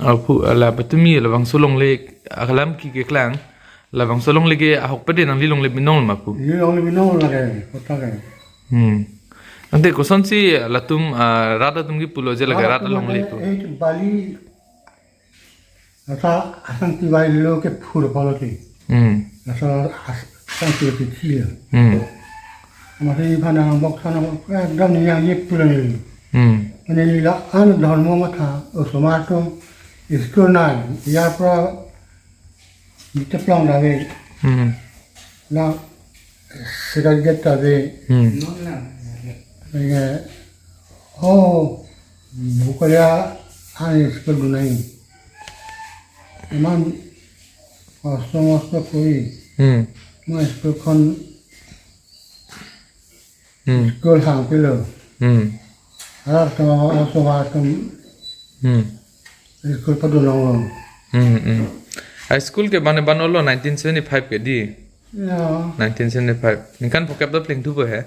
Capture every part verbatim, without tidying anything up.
Aphu, ala patumi labangso longle akalam ke keklang, labangso longle ke ahok pede nangli longle binong ma pu. Neli longle binong lake, kota ke. Hmm. Ante kosonsi latum, ah, rat atum ke pulo je lake rat alongle pu. Eh, bali. Asa asang tibai lo ke phur polo ti. Hmm. Asa as-, asang tibai ti chile. Hmm. Masi phana bok sana ekdom ni yang ye pulo ni. Hmm. Mane la an dhormo matha, osomar atum school nai, ya pra Nite plong dave. Hmm. Na sida get dave. Hmm. Nge, oh, bukalya an school dunai. Iman osto osto koi. Hmm. Ma school kon Hmm. School hang pilo. Hmm. Arak tama oso ha tum Hmm. School padun long long. Hmm, hmm. A school ke bane ban olo nineteen seventy-five ke di. Ya. Nineteen seventy-five. Ningkan phokep do plengthupo he.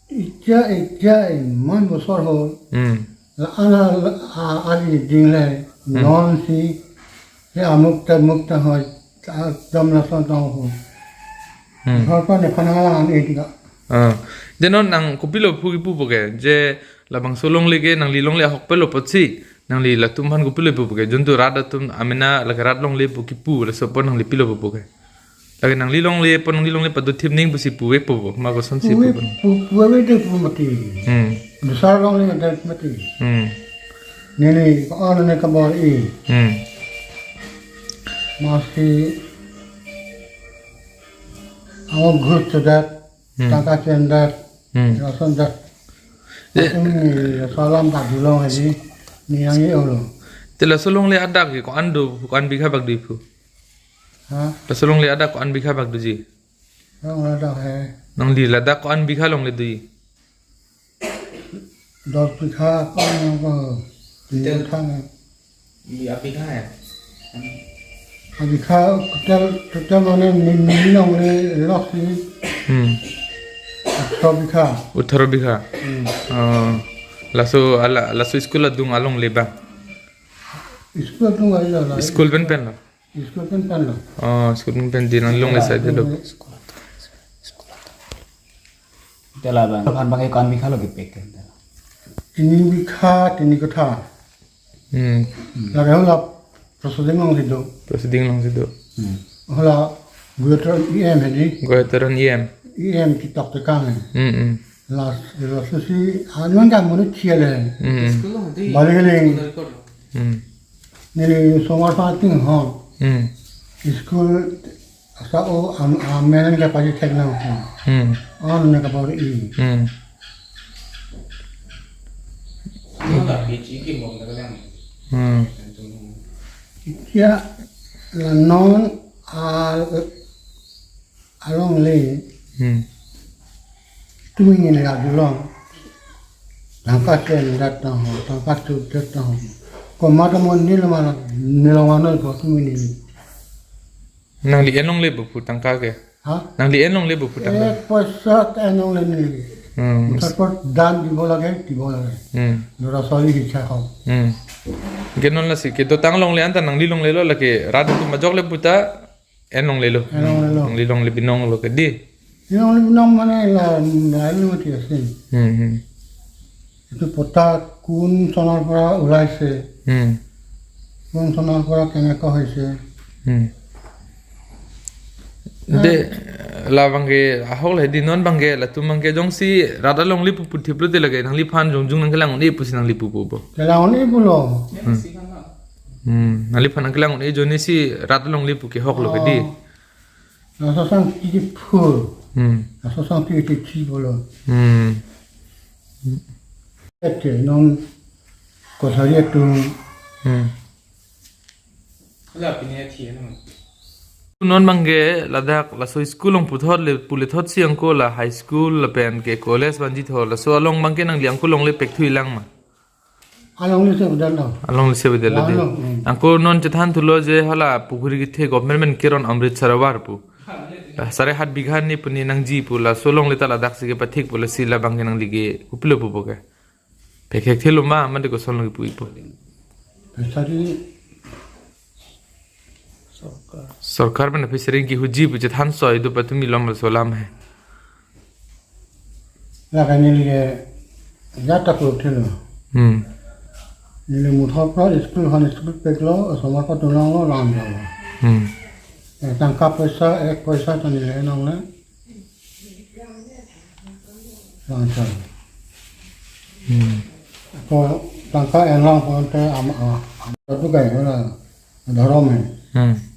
Ikia, ikia iman bosor ho. Hmm. La ana la, a, ali ding le Hmm. Non si he amuk ta muk ta ho, a, dam la son tong ho. Hmm. Har pa ne phana la an e tika. Ah. Je non nang kopilo pu kipupo ke, je labangso longle ke nangli longle ahok pelo apotsi nangli latum aphan kopilo pupo ke, juntu rat atum amena lake rat longle pu kipu, laso apot nangli pilo pupo ke. Lake nangli longle apot nangli longle pado thip ning pusi puve pupo, ma kosonsi Puve pupo. pu-, puve de pu mati. Hmm. Dusar longle de mati. Hmm. Neli ko ano ne kabor i. Hmm. Masi amo ghur to dat, Hmm. Tangka chen dat, Hmm. Rason dat. Eh. Atum ni salam ta dulong aji, ni yang ye olo. Te laso longle adak ke ko-an do, ko-an bigha bak do pu. Ha? Laso longle adak ko-an bigha bak doji? Long ladak he. Nangli ladak ko-an bigha longle doji? Dos bigha ko-an ko. Total. Bigha thang. Ye abigha hai. Abigha total, total mane ni, ni longle lok si. Hmm. Atharo bigha. Atharo bigha. Hmm. Oh. Laso ala, laso school adung alongle bang. School adung aja la. School pen pen lo. School pen pen lo. Oh, school pen pen di nang longle side lo. School. School. Te labang. Aphan bang ko-an bigha lo kepek ke. Tini bigha, tini kotha. Hmm. Lake hala proceeding along si do. Proceeding along si do. Hmm. Hala Gujarat E M he di. Gujarat E M. E M kitok tekang he. Hmm, hmm. Las, las si anong jam munu thiale. Hmm. Balik keling. Hmm. Neli somar pa ting ho. Hmm. School asa o am, amen ke paji thek nang ho. Hmm. Ano ne kabor i. Hmm. Hmm. Ikia la non al, alongle. Hmm. Tumi ni la dulong. Tangka chen dat ta ho, tangka tu dat ta ho. Komat mo ni lama, ni lama noi ko tumi ni. Nangli en longle pu tangka ke? Ha? Nangli en longle pu tangka? Eh, poisa ta en longle ni. Hmm. Support dan dibo lage, dibo lage. Hmm. Lora soli hi cha ho. Hmm. Ke non lasi kedotang longle anta nangli longle lo lake rat atum ajok le puta en longle lo. En longle lo. Nangli longle binong lo ke di. Neli binong mane la, la lo ti asin. Hmm, hmm. Itu pota kun sonar pra ulai se. Hmm. Kun sonar pra kene ko hai se. Hmm. De, la bang ke ahok le di non bang ke latum bang ke jongsi rat alongle pu puthip lo te lake nangliphan jongjung nangkelang un-e pusi nangli pupo bo. Kelang un-e pulo. Hmm. Hmm. Nangliphan nangkelang un-e ajoine si rat alongle pu kehok lo ke di. Oh. Laso sang titi phur. Hmm. Laso sang titi thi bolo. Hmm. Ete non kosari atum. Hmm. Hala pine thi na. Non bang ke ladak laso school along puthot le pule thot si angko la high school lapen ke college vanji thot laso along bang ke nangli angko longle pekthu-i lang ma. Alongle se bedan lo. Alongle se bedan lo di. Along, hmm. Angko non chethan thulo je hala pukhuri kethe government pen keron Amrit Sarovar pu. La sare hat bigha ni puni nangji pu laso longle ta ladak si kepathik pu lasi la bang ke nangli ke kopilo pupo ke. Pekhek thelo ma mate koson lo kipu-i po. Pesari Sorkar pen aphi sering kihuji pu chethan soi do patumi lom aso alam he. Lake neli ke jat ta kurthelo. Hmm. Neli muthot lo school hon school peklo, osomar ko tulong lo lang jalo. Hmm. Eh, tangka poisa, ek poisa ta neli nang le. Lang jalo. Hmm. Ko tangka enlang ponte ama, ama, ama tu kai la dhorom he. Hmm.